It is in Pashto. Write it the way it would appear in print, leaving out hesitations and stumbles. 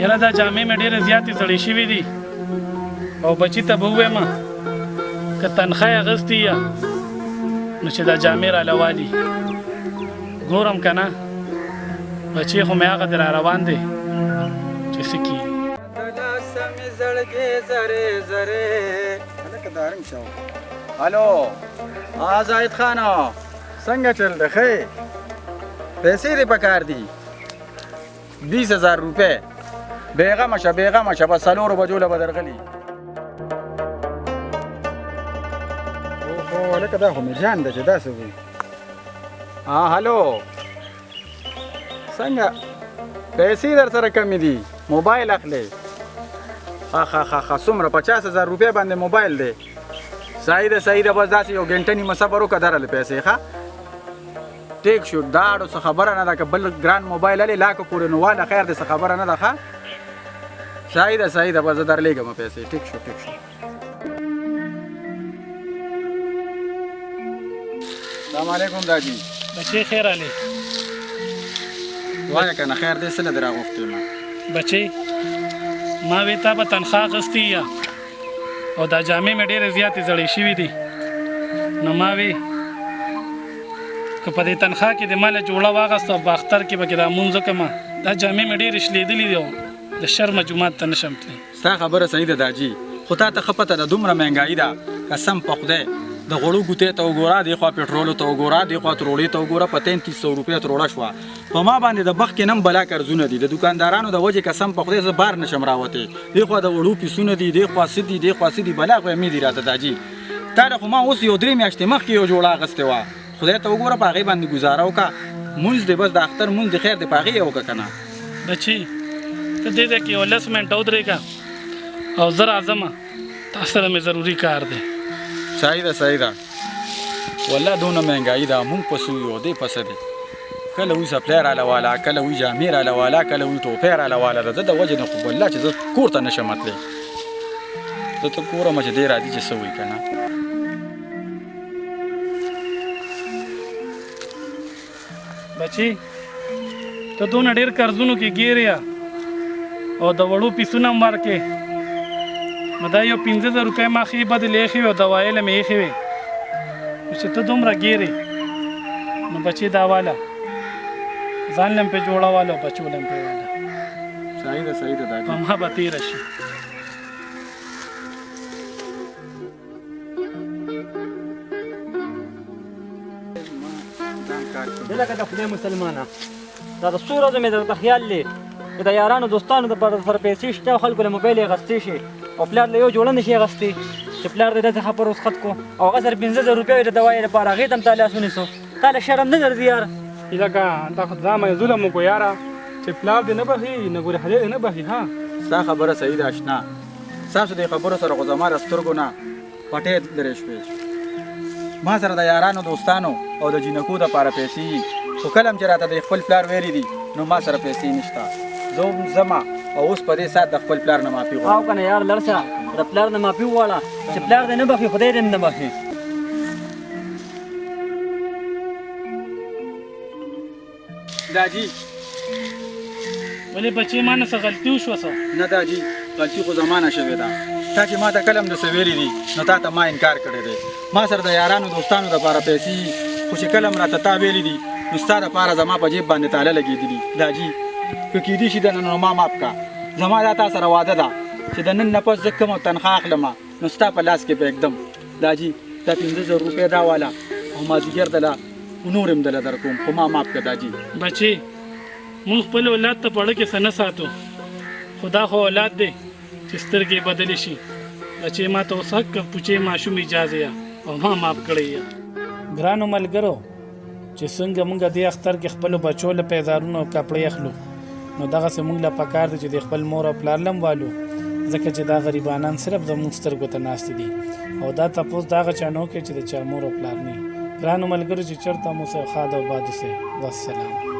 یاره دا جامې مې ډېرې زیاتې زړې شوې دي او بچي ته به ووایم که تنخوا یې اخیستې یا نو چې دا جامې راله والي. ګورم که نه بچی خو مې هغه دی را روان دی چې څه کېږي. هلو ها زاهد خان، څنګه چل دی؟ ښه پیسې دې پکار دي؟ 20,000 روپۍ. بېغمه شه، بېغمه شه، بس 4 بجو له به درغلي. اوهو هلکه، دا خو مې جان ده چې داسې وي. ها هلو، څنګه پیسې در سره کمې دي، موبایل اخلې؟ ښه ښه ښه ښه، څومره؟ 50,000 روپۍ باندې موبایل دی. صحیح ده، صحیح ده، بس داسې یو ګنټه نیمه صبر وکړه، درله پیسې. ښه ټیک شو، داړو څه خبره نه ده، که بل ګران موبایل الې لاکو پورې نو واله، خیر دی، څه خبره نه ده. ښه صحیح ده، صحیح ده، بس زه درلېږم پیسې. ټیک شو، ټیک شو. السلام علیکم داجی. بچی خیر علي. وایه که نه، خیر دی، څه له دې راغوښتې ما؟ بچی، ما وی تا به تنخوا اخیستې یا او دا جامې مې ډېرې زیاتې زړې شوې دي، نو ما وی که په دې تنخوا کې د ما له جوړه واغسته او په اختر کې به کې دا مونځ وکړم. دا جامې مې ډېرې شلېدلې دي او د شرمه جومات ته نه شم تللی. ستا خبره صحیح ده داجی، خو تا ته ښه پته ده دومره مهنګایي ده، قسم په خدای د غوړو ګوتې ته وګوره، دې خوا پټرولو ته وګوره، دې خوا تروړې ته وګوره، په 3300 روپۍ تروړه شوه. په ما باندې د بخ کې نم بلا قرضونه دي د دکاندارانو د وجې، قسم په خدای زه بار نشم راوتی. دې خوا د وړو پیسونه دي، دې خوا څه دي، دې خوا څه دي، بلا خو مې دي راته داجی. تا له خو ما اوس یو 3 میاشتې مخکې یو جوړه اخیستې وه، خدای ته وګوره، په هغې باندې ګزاره وکړه، مونځ دې بس د اختر مونځ دې خیر دی، په هغې یې وکړه که نه. بچي، ته دې ځای کې یو 10 منټه ودرېږه او زه راځم، تا سره مې ضروري کار دی. صحیح ده، صحیح ده. والله دونه مهنګایي ده، مونږ په څه یو، دی په څه دی؟ کله وي څپلی راله والا، کله وي جامې راله والا، کله وي ټوپۍ راله والا. د ده د وجې نه خو والله چې زه کور ته نه شم تللی. زه ته ګورم چې دی راځي چې څه وایي که نه. بچي، ته دونه ډېر قرضونو کې ګیر یا او د وړو پیسونه هم ورکې، نو دا یو 5,000 روپۍ ما ښې بدې له ایښې وې او دوايي له مې ایښې وې، نو چې ته دومره ګیرې نو بچي دا واله، ځان له هم پرې جوړه واله او بچو له هم پرې واله. صحیح ده، صحیح ده. په ما به تېره شي. لکه د خدای مسلمانه، دا د څو ورځو مې درته خیال دی چې د یارانو دوستانو دپاره سره پیسې شته او خلکو له موبایل یې اخیستی شي او پلار له یو جوړه نه شي اخیستی، چې پلار دې داسې خبر رخصت کو او هغه سره 5,000 روپۍ وې د دوايي دپاره، هغې ته هم تا لاس ونیسو. تا له شرم نه درځي یار؟ لکه دا خو ځان باندې ظلم وکړو یاره، چې پلار دې نه بخي نه ګورې خدای دې نه بخي. ها ستا خبره صحیح ده اشنا، ستاسو دې خبرو سره خو زما د سترګو نه پټې لرې شوې. ما سره د یارانو دوستانو او د جینکو دپاره پیسې دي، خو کله هم چې راته د خپل پلار ویلي دي نو ما سره پیسې نشته. زه هم ځمه او اوس په دې ساعت د خپل پلار نه معافي غواړم. او که نه یار، لړ شه د پلار نه معافي وغواړه، چې پلار دې نه بخي خدای دې هم نه بخي. داجی. ولې بچې، ما نه څه غلطي وشوه څه؟ نه داجی، غلطي خو زما نه شوې ده. تا چې ما ته کله هم د څه ویلي دي نو تا ته ما انکار کړی دی. ما سره د یارانو دوستانو دپاره پیسې دي، خو چې کله هم راته تا ویلي دي نو ستا دپاره زما په جیب باندې تاله لګېدلي. داجي، که کیدی شي د نن نو ما معاف کړه. زما دا تا سره وعده ده چې د نن نه پس زه کومه تنخوا اخلم نو ستا په لاس کې به ږدم. داجي، دا 5,000 روپۍ دا واله او مازدیګر دله نور هم دله درکوم، خو ما معاف کړه داجي. بچي، موږ خپل اولاد ته په اړه کې څه نه ساتو، خو دا خو اولاد دی چې سترګې یې بدلې شي. بچې، ما ته اوس حق پوچې ماشوم اجازه یا او ما معاف کړی یا. ګرانو ملګرو، چې څنګه موږ دې اختر کې خپلو بچو له پیزارونو او کپړې اخلو، نو دغسې موږ له پکار دی چې د خپل مور او پلار لم والو، ځکه چې دا غریبانان صرف زموږ سترګو ته ناستې دي او دا تپوس د هغه چا نه وکړي چې د چا مور او پلار نه. ګرانو ملګرو، چې چېرته مو اوسئ، ښاد او باد اوسئ. والسلام.